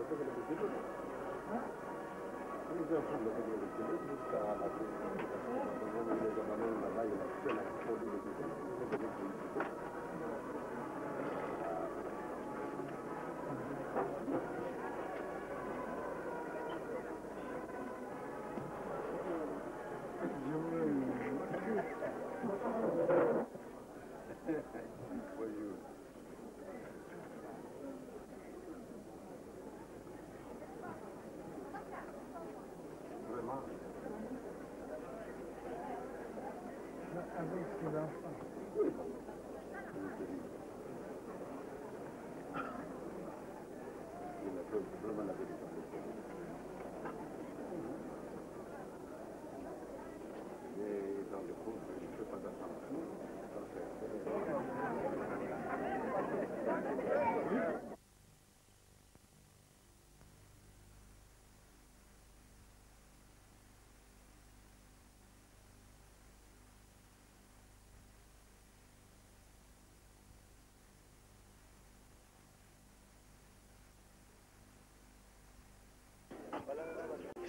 Avec ses enfants.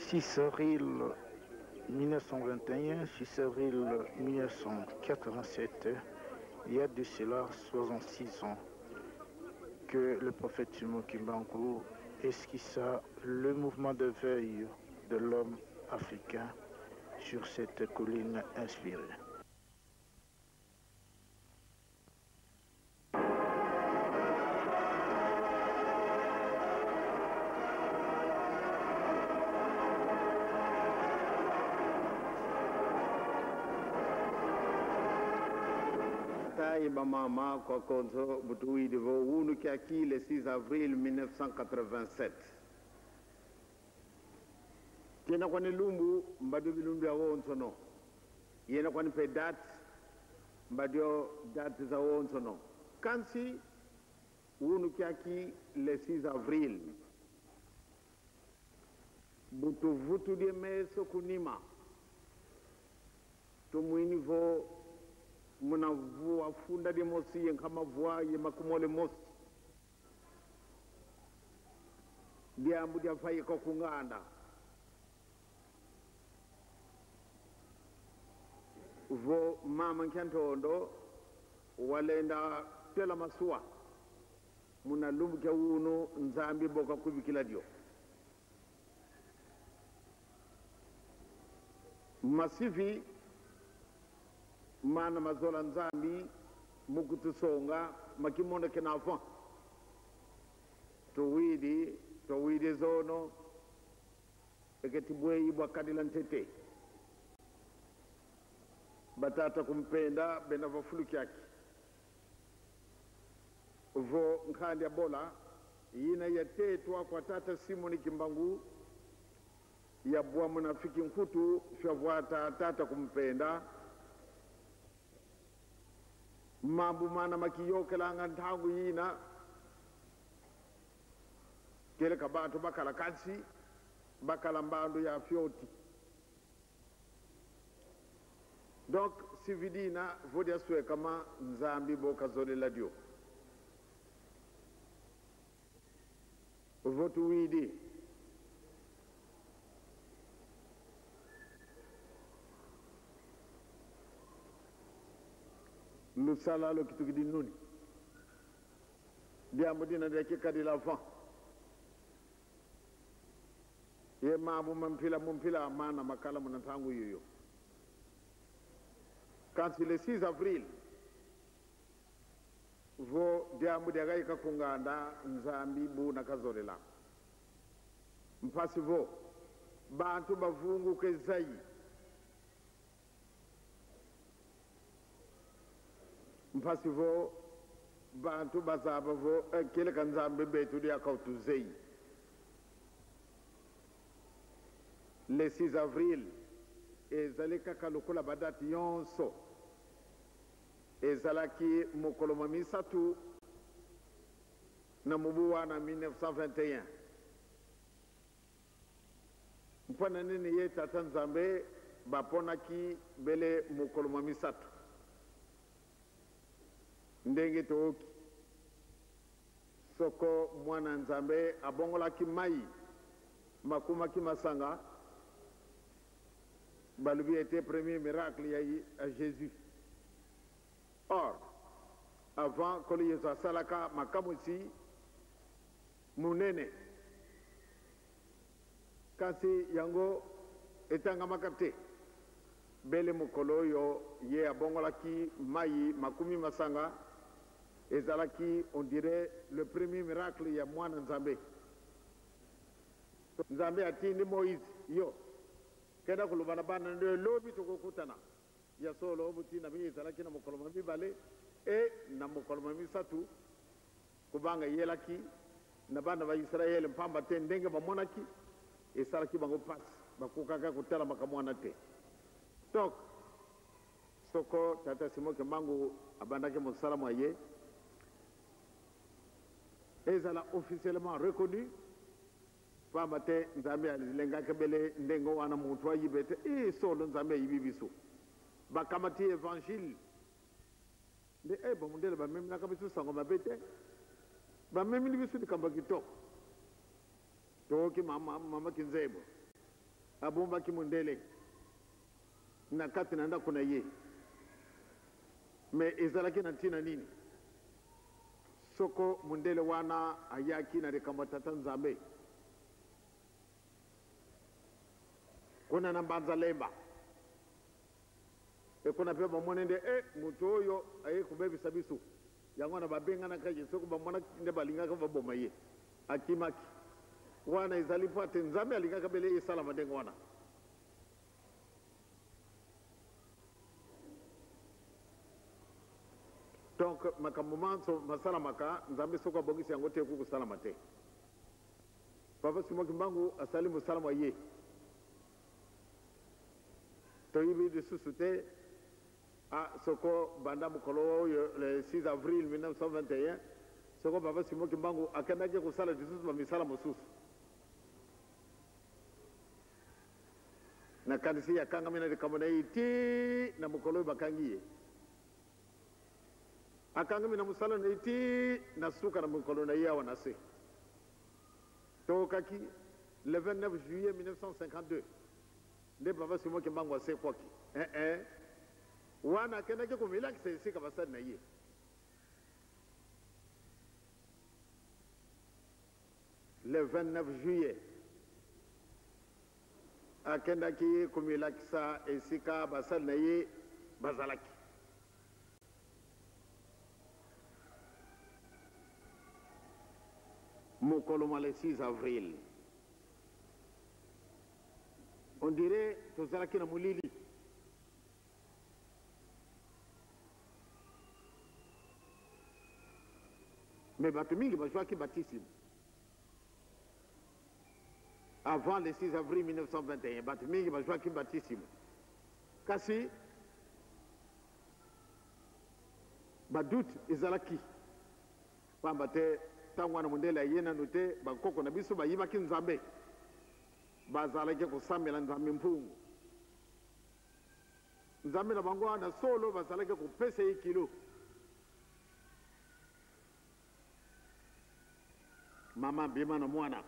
6 avril 1921, 6 avril 1987, il y a de cela 66 ans que le prophète Simon Kimbangu esquissa le mouvement de veille de l'homme africain sur cette colline inspirée. Tayi bamama kwa konzo butuwidi vo wunu kiaki le 6 avril 1987. Tena kwani lumbu mbadu bilumbu ya wonsono. Yena kwani pe date mbadio date za wonsono. Kansi wunu kiaki le 6 avril. Butu vutu die meso kunima. Tumuini vo muna vua funda de mosi yen kama vua ye makumole mosi. Diambu dia fayi ko kunganda. Vo mama nkantondo walenda tela masuwa. Muna lumbu kya wunu nzambi boka kubikila dio. Masifi mana mazola nzambi mukutusonga makimonda kena avant. Tuwidi, tuwidi zono eketibweyi bwa kadila ntete. Batata kumpenda bena vafuluki yake. Vo nkhandi ya bola yina yatetwa kwa tata Simoni Kimbangu ya bwa munafiki nkutu fyavwata tata kumpenda. Mambu mana makiyokelanga ntangu yina kele kabantu bakala kansi bakala mbandu ya fyoti. Donc sividina vodia swe kama nzambi boka zolela dio. Votu widi. Lusala lo kitu kidi nuni. Diambo dina de kika di l'avant. Ye mambu mampila mumpila mana makala munantangu yoyo. Quand c'est le 6 avril, vo diambo diagaika kunganda nzambi bu nakazolela. Mpasi vo bantu bavungu kezai. Mpasi vo bantu bazaba vo kele kanzambe betu dia kautuzei. Le 6 avril ezali kaka lokola badate nyonso ezalaki mokolo mwa misato na mobu wana 1921. Mpona nini ye tata Nzambe baponaki bele mokolo mwa misato? Ndenge tooki. Soko Mwana Nzambe abongolaki mai makumaki masanga, balobi ete premier miracle ya Jesus. Or, avant Nkolo Yesu asalaka makamwisi monene, kasi yango etangamaka te bele mokolo oyo ye abongolaki mai makumi masanga, ezalaki on dirait le premier miracle ya Mwana Nzambe. Nzambe atindi Moïse, yo kenda koloba na bana nde lobi tokokutana. Ya solo, botindami ezalaki na mokolo mwa mibale e na mokolo mwa misato, kobanga eyelaki na bana ba Yisraele, mpamba te ndenge bamonaki esalaki bango mpasi, bakokaka kotala makambo wana te. Donc, soko tata Simon Kimbangu abandaki mosala mwa ye, ezala officiellement reconnu, Pamba te Nzambe alengaki bele ndenge wana mutu ayiba ete ee solo Nzambe ayibi biso. Bakamati evangile nde ee bamundele bamemelaka biso sango mabe te, bamemeli biso likambo ya kitoko. Toyoki mama, mama Kinzebo abombaki mundele na kati na ndako na ye, mais ezalaki na ntina nini? Soko mundele wana ayaki na likambo ya Tata Nzambe kuna na Mbanza Lemba, e kuna pe bamoni nde e moto oyo aye kobebisa biso, yango wana babenganaka ye, soko bamonaki nde balingaka baboma ye, akimaki. Wana ezali mpo ete Nzambe alingaka bele esalama ndenge wana. Donc makambo manso masalamaka Nzambe soko abongisi yango te ekoki kosalama te. Papa Simon Kimbangu asali mosala mwa ye. Toyebi lisusu te a soko banda mokolo oyo le 6 avril 1921 soko Papa Simon Kimbangu akendaki kosala lisusu ba misala mosusu. Nakanisi akangami na likambo na ye tii na mokolo oyo bakangi ye. Akangami na mosala na ye tii na suka na mokolo na ye awa na se. Toyokaki le 29 juillet 1952 nde Papa Simon Kimbangu asekwaki. Eh-eh. Wana akendaki komilakisa esika basali na ye. Le 29 juillet, akendaki komilakisa esika basali na ye bazalaki. Mokolo mwa le 6 avril, on dirait tozalaki na molili. Mais bato mingi bazwaki batisimo avant le 6 avril 1921, bato mingi bazwaki batisimo, kasi badoute ezalaki, pamba te ntango wana mondele aye nanu te, bankoko na biso bayibaki Nzambe, bazalaki kosambela Nzambe mpungu. Nzambe na bango wana solo bazalaki kopesa ye kilo. Mama bima na mwana.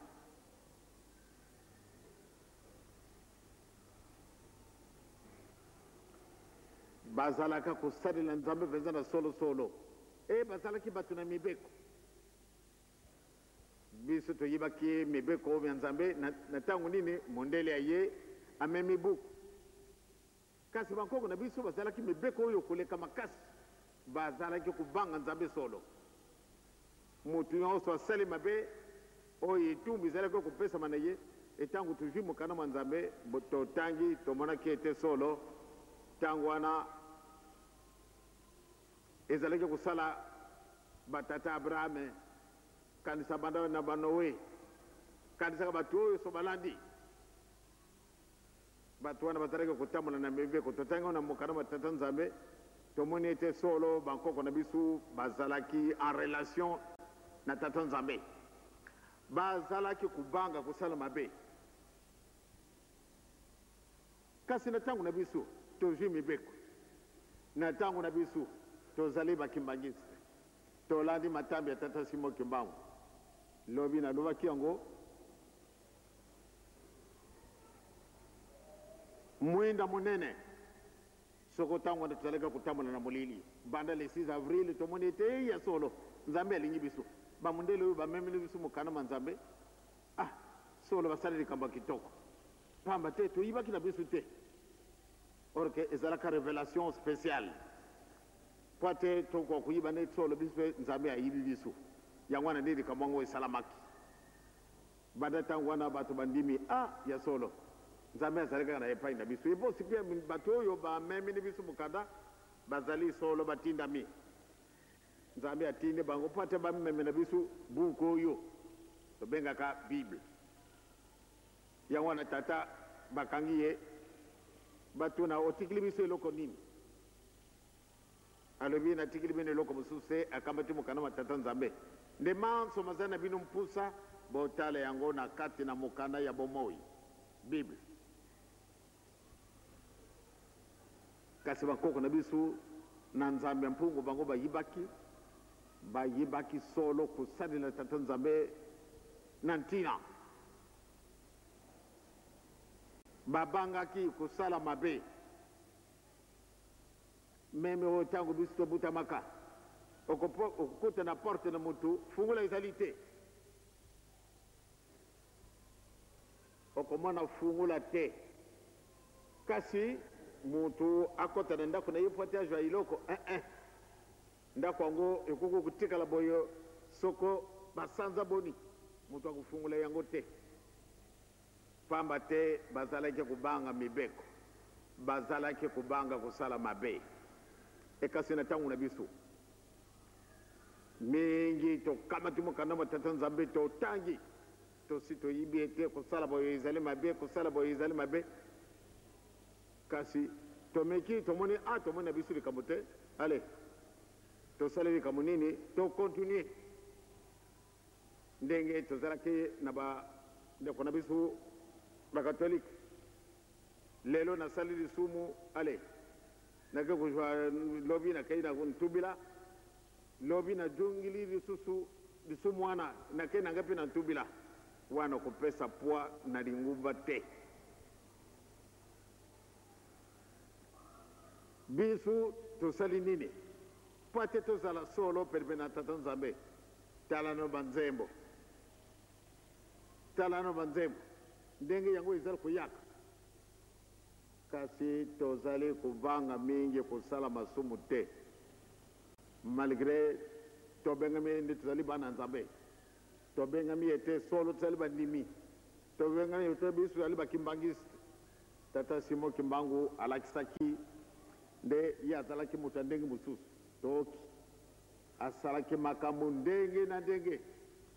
Bazalaka kosalela Nzambe mpenza na solo solo. E bazalaki bato na mibeko. Biso toyebaki mibeko ya Nzambe na ntango nini mondele aye amemi buku. Kasi bankoko na biso bazalaki mibeko oyo koleka makasi, bazalaki kobanga Nzambe solo. Moto nyonso asali mabe oyo etumbu ezalaki kopesama na ye, etango tozwi mokanda mwa Nzambe, totangi, tomonaki ete solo ntango wana ezalaki kosala batata Abrahame, kanisa banda na ba Noe, kanisaka bato oyo so balandi. Bato wana bazalaki kotambola na mibeko. Totangi yango na mokanda mwa Tata Nzambe, tomoni ete solo bankoko na biso bazalaki en relation na Tata Nzambe. Bazalaki kobanga kosala mabe. Kasi na tango na biso, tozwi mibeko. Na tango na biso, tozali ba Kimbanguiste. Tolandi matambe ya Tata Simon Kimbangu. Lobi nalobaki yango, mwinda monene soko ntango wana tozalaki kotambola na molili banda le 6 avril, tomoni ete ya solo Nzambe alingi biso. Bamundele oyo bamemeli biso mokanda ma Nzambe, ah, solo basali likambo ya kitoko, pamba te toyibaki na biso te, or ke ezalaka révélation spéciale po ate tokoka koyiba nde solo biso mpe Nzambe ayibi biso. Yango wana nde likambo yango esalamaki. Banda ntango wana bato bandimi, ah, ya solo Nzambe azali kaka na epai na biso. Eposi mpe bato oyo bamemeli biso mokanda bazali solo batindami. Nzambe atindi bango mpo ate bamemela biso buku oyo tobengaka Bible. Yango wana tata bakangi ye, batuna otikili biso eloko nini? Alobi natikili bino eloko mosusu te, akambati mokanda wa Tata Nzambe. Nde manso mazali na bino mpusa, botala yango na kati na mokanda ya bomoi, Bible. Kasi bakoko na biso na Nzambe ya mpungu bango bayibaki, bayibaki solo kosalela Tata Nzambe na ntina. Babangaki kosala mabe. Meme oyo ntango biso tobutamaka, okokuta na porte na motu fungola ezali te, okomona fungola te, kasi motu akota na ndako na ye po ate azwa eloko eh, eh. Ndako yango ekoki kotikala boye soko basanza boni, moto akofungola yango te, pamba te bazalaki kobanga mibeko, bazalaki kobanga kosala mabe. Ekasi na ntango na biso mingi tokamati mokanda mwa Tata Nzambe, totangi, tosi toyibi ete kosala boye ezali mabe, kosala boye ezali mabe, kasi tomeki, tomoni, ah, tomoni na biso likambo te, ale tosali likambo nini, tokontinue ndenge tozalaki na bandeko na biso bakatolike. Lelo nasali lisumu, ale nake kozwa lobi, nakei na ntubila, lobi najongili lisusu lisumu wana, nakei na ngai mpe na ntubila wana, kopesa poids na lingumba te. Biso tosali nini po ate tozala solo penepene na Tata Nzambe? Tala no banzembo, tala no banzembo ndenge yango ezali koyaka. Kasi tozali kobanga mingi kosala masumu te, malgre tobengami nde tozali bana Nzambe, tobengami ete solo tozali bandimi, tobengami ete biso tozali bakimbangiste. Tata Simon Kimbangu alakisaki nde ye azalaki moto ya ndenge mosusu, toki asalaki makambo ndenge na ndenge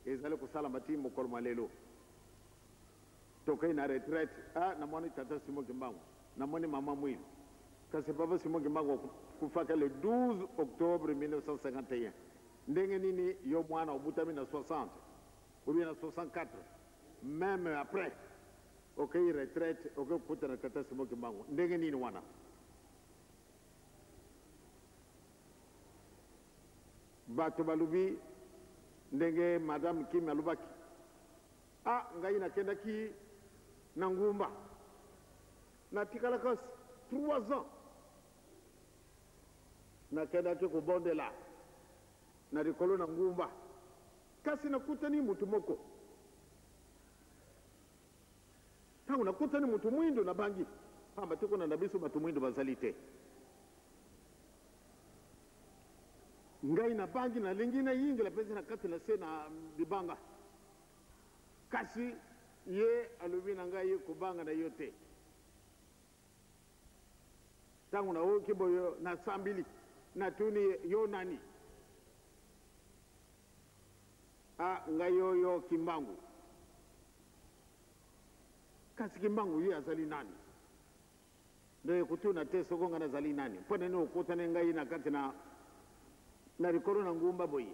ezali kosalama ti mokolo mwa lelo. Tokei na retraite, ah, namoni tata Simon Kimbangu, namoni mama Mwilu. Kasi papa Simon Kimbangu akufaka le 12 octobre 1951. Ndenge nini yo mwana obutami na 60 ou bien na 64, meme après okei retraite, okei kokutana tata Simon Kimbangu, ndenge nini wana? Bato balobi ndenge madame Kim alobaki, ah, ngai nakendaki na ngumba, natikalaka 3 ans, nakendaki kobondela na likolo na ngumba, kasi nakutani motu moko. Ntango nakutani motu mwindo, nabangi, pamba te kuna na biso bato mwindo bazali te. Ngai nabangi, nalingi nayingela mpenza na kati na se na libanga, kasi ye alobi na ngai, kobanga na yo te. Ntango nayoki boyo, nasambili, natuni ye, yo nani? Ah, ngai oyo Kimbangu. Kasi Kimbangu ye azali nani? Nde kotuna te soko ngai nazali nani, mpo nini okutani ngai na kati na na likolo na ngumba boye?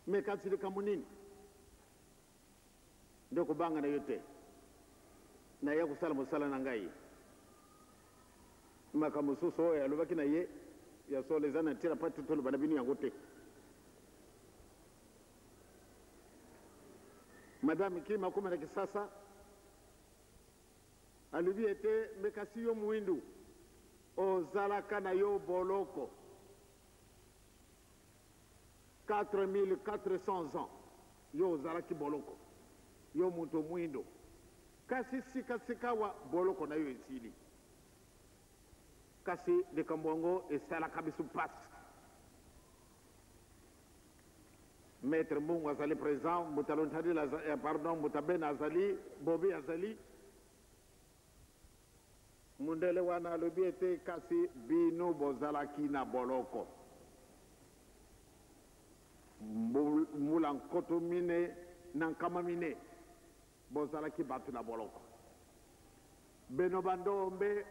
Me kasi likambo nini? Nde kobanga na yo te, naya kosala mosala na ngai. Makambo mosusu oyo alobaki na ye ya solo eza na ntina mpo ete toloba na bino yango te. Madame Kim akoma na Kisasa, alobi ete me kasi yo muindu ozalaka na yo boloko 4400 ans, yo ozalaki boloko, yo moto muindo, kasi sikasikawa boloko na yo esili. Kasi likambo yango esalaka biso mpasi. Maître Mbungu azali présent, Mbuta Lontadila, pardon, Mbuta Bena azali, Bobi azali. Mundele wana alobi ete kasi bino bozalaki na boloko mbula 4400, bozalaki bato na boloko, beno bandombe.